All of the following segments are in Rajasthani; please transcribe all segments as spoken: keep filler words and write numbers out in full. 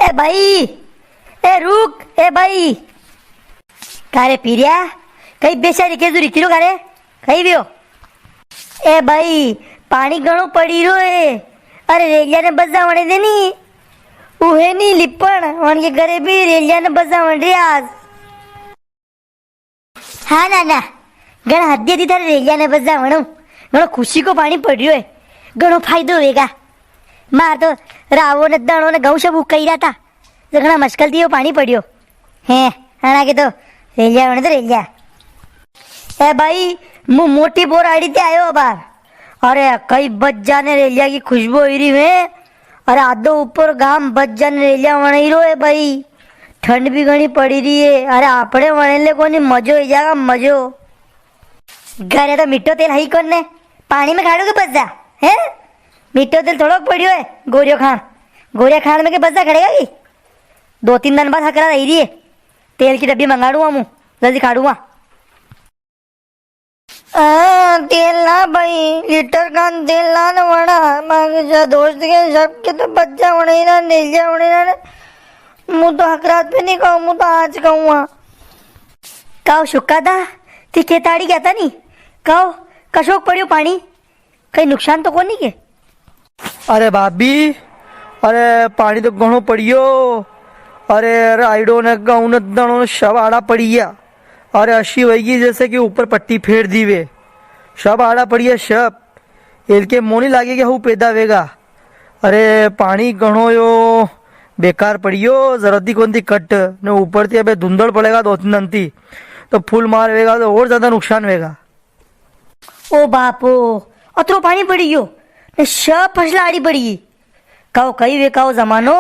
ए भाई, ए रुक, ए भाई। का रे पीरिया, कई बेचारी के जुरी किलो का रे, कई वियो? ए भाई, पाणी घणो पड़ी रो है। अरे रेलिया ने बजा वणे दे नी, उहे नी लिपण, वण के घरे भी रेलिया ने बजा वण रे आज। हाँ नाना, घणा हद्दे थी थारे रेलिया ने बजा वणो, घणो खुशी को पाणी पड़ रियो है, घणो फायदो होएगा। मार तो रावो ने दणो ने गऊ सब उकई रहा था, तो घणा मुश्किल थी वो पाणी पड़ियो। हैं, आना के तो रेलिया वणे तो रेलिया। ए भाई, मु मोटी बोर आड़ी ते आयो अबार। अरे, कई बज्जा ने रेलिया की खुशबू होई री है। अरे, आधो ऊपर गाम बज्जा ने रेलिया वणाई रो है भाई। ठंड भी घणी पड़ी री है। अरे, आपणे वणे ले कोनी, मजो ही जागा, मजो। घरे तो मीठो तेल है ही कोने, पाणी में खाड़ू के बज्जा, हैं? मीठो तेल थोड़ो पड़ियो है, गोरियो खाण। गोरिया खाण में के बज्जा खड़ेगा की? दो तीन दिन बाद हकरा रही री है। तेल की डब्बी मंगाड़ू हूँ, जल्दी खाड़ू हूँ। आ, तेल ना भाई, लीटर खान तेल ना न वणा। मांगे जा दोस्त के सबके तो बच्चा होने ही ना, नेलिया होने ना। मु तो हकरात पे नी कहूँ, मु तो आज कहूँ। काओ शुक्का दा, ती खेताड़ी गया था नी? काओ, कशोक पड़ियो पाणी? कई नुकसान तो कोनी के? अरे भाभी, अरे पाणी तो घणो पड़ियो। अरे रायड़ो ने गऊ ने दणो ने सब आड़ा पड़ी गया। अरे अशी वही जैसे कि ऊपर पट्टी फेर दी वे। सब आड़ा पड़ी गया सब। इनके मोनी लागे कि हऊ पैदा वेगा। अरे पाणी घणो यो बेकार पड़ियो, जरूरत ही कोनी थी कट। ने ऊपर थी अबे धुंधल पड़ेगा दो तीन दिन थी, तो फूल मार वेगा तो और ज्यादा नुकसान वेगा। ओ बापो, अतरो पाणी पड़ी गयो, ने सब फसला आड़ी पड़ी गई। काओ कई वे काओ जमानो,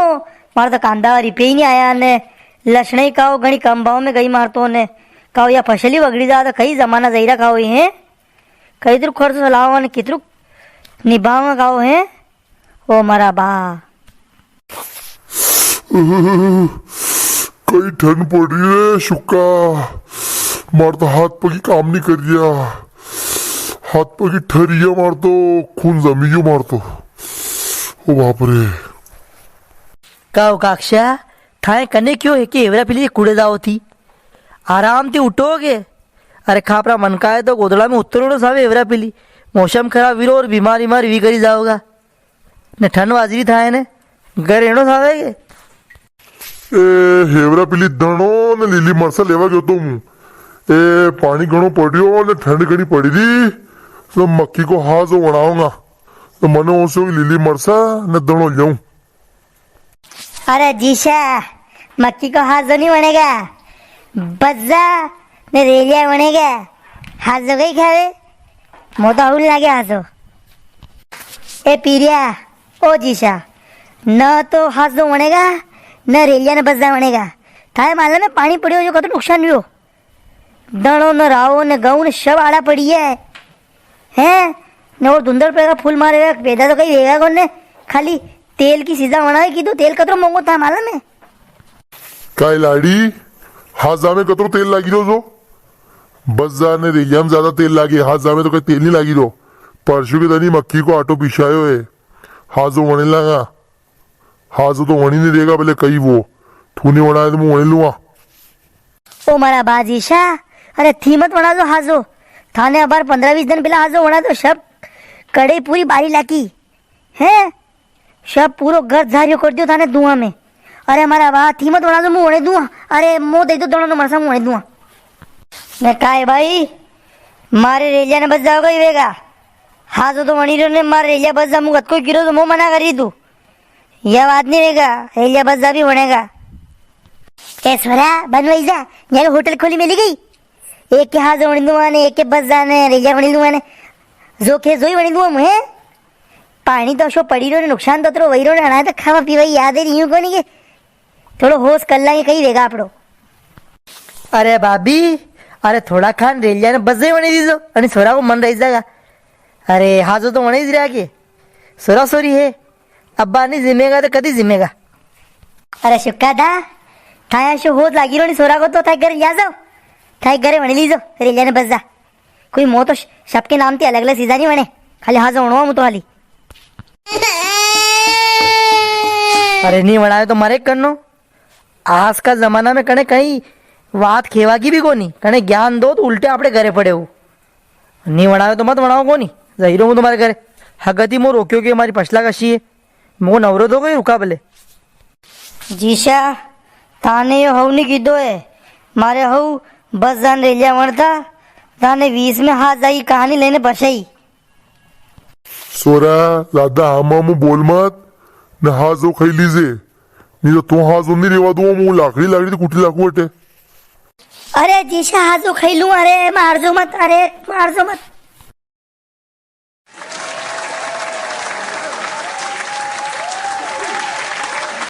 मारे तो कांदा रिपे ही नी आया ने, लसण ही काओ घणी कम भाव में गई मार तो ने, काओ या फसल ही वगड़ी जा तो कई जमाना जईरा काओ ही है, कई तरु खर्च चलावा ने कितरु निभावा काओ है। ओ मारा बा। कई ठंड पड़ री रे शुक्का, मार तो हाथ पगी काम नी कर रिया, हाथ पगी ठरिया मार तो, खून जमी गयो मार तो। ओ बाप रे। काओ काक्षा, थाए कने क्यों है कि हेवरा पीली कूड़े जाओ थी? आराम थी उठोगे? अरे खापरा मन का है तो गोदड़ा में उतरो ना सावे हेवरा पीली। मौसम खराब वीरो और बीमारी मारी वी करी जाओगा। ने ठंड वाजरी थाए ने, घर एणो थावे के? ए, हेवरा पीली धणो ने लीली मरसा लेवा गयो तो मु। ए, पाणी घणो पड़ियो ने ठंड घणी पड़ी री, तो मक्की को हाजो वणाऊंगा। तो मने ओसो लीली मरसा ने धणो ल्याऊं। अरे जीशा, मक्की को हाजो नी वणेगा, बज्जा ने रेलिया वणेगा। हाजो कई खावे, मो तो अउल लागे हाजो। ए पीरिया, ओ जीशा, न तो हाजो वणेगा, न रेलिया ने बज्जा वणेगा। थारे मालूम है पाणी पड़ियो जो कतो नुकसान हुयो। दणो न रावो न गऊ न सब आड़ा पड़ी है। हैं? ने और धुंधल पे का फूल मारे हुए, पैदा तो कई वेगा कोने। खाली तेल की सीजा वणावे की तो तेल कतरो महंगो था मालूम है? काई लाड़ी, हाजा में कतरो तेल लागी रो जो? बज्जा ने रेलिया में ज्यादा तेल लागे, हाजा में तो कई तेल नी लागी रो। परसों के दनी मक्की को आटो पिसायो है, हाजो वणे लागा। हाजो तो वणी नी रेगा, भले कई वो। थू नी वणाए तो मु वणी लूआ। ओ मारा बाजीशा, अरे थी मत वणाजो हाजो। थाने अबार पन्द्रह बीस दिन पेला हाजो वणायो तो सब कड़े पूरी बारी लाकी। हैं? सब पूरो घर झारियो कर दियो थाने धुआं में। अरे मारा बा, थी मत वणाजो, मु वणे दूंआ। अरे मो दे दो दोनों ने मरसा, मु वणे दूंआ। ने काय भाई, मारे रेलिया ने बज्जा कई वेगा। हाजो तो वणी रो ने मारे रेलिया बज्जा मु कत कोई गिरो तो मो मना करी तू। या बात नी वेगा, रेलिया बज्जा भी वणेगा। ए सोरा, बन वई जा, यार होटल खोली मेली गई। एक के हाजो वणी दूंआ ने, एक के बज्जा ने, रेलिया वणी दूंआ ने। जो के जोई वणी दूंआ मुहे। पाणी तो अशो पड़ी रो ने, नुकसान तो अतरो वई रो ने, अणा तो खावा पीवा की याद ही नी यूं कोनी के थोड़ो होश कर लांगे, कई वेगा आपड़ो। अरे भाभी, अरे थोड़ा खान रेलिया ने बज्जा ही वणी दीजो, अणी सोरा को मन रही जागा। अरे हाजो तो वणी ही रहा के, सोरा सोरी है, अब्बा नी जिमेगा तो कदी जिमेगा? अरे शुक्का दा, थाया अशो होश लागी रो नी सोरा को तो थाई घरे लिया जाओ, थाई घरे वणी लीजो, रेलिया ने बज्जा। कोई मो तो श-, सबके नाम ती अलग-अलग सीजा नी वणे, खाली हाजो वणो मु तो खाली। अरे नी वणायो तो मारे करनो। आजकल जमाना में कणे कई बात खेवा की भी कोनी, कणे ज्ञान दो तो उल्टे आपड़े घरे पड़े हो। नी वणायो तो मत वणाओ कोनी, जई रो हूँ तुम्हारे घरे। हगती मो रोक्यो के मारी फसला कशी है, मो नवरो दो गई रुका भले। जीशा, ताने यो हव नी कीधो है, मारे हव बस जान रेलिया वणता, ताने वीस में हाथ जाई कहानी लेने बसाई। सोरा, ज्यादा हामा मुं बोल मत, ने हाजो खाई लीजे, नी तो तू हाजो नी रेवा दूं, मुं लाकड़ी लाकड़ी तो कुटी लाकू अटे। अरे जीशा, हाजो खाई लूं, अरे मारजो मत, अरे मारजो मत।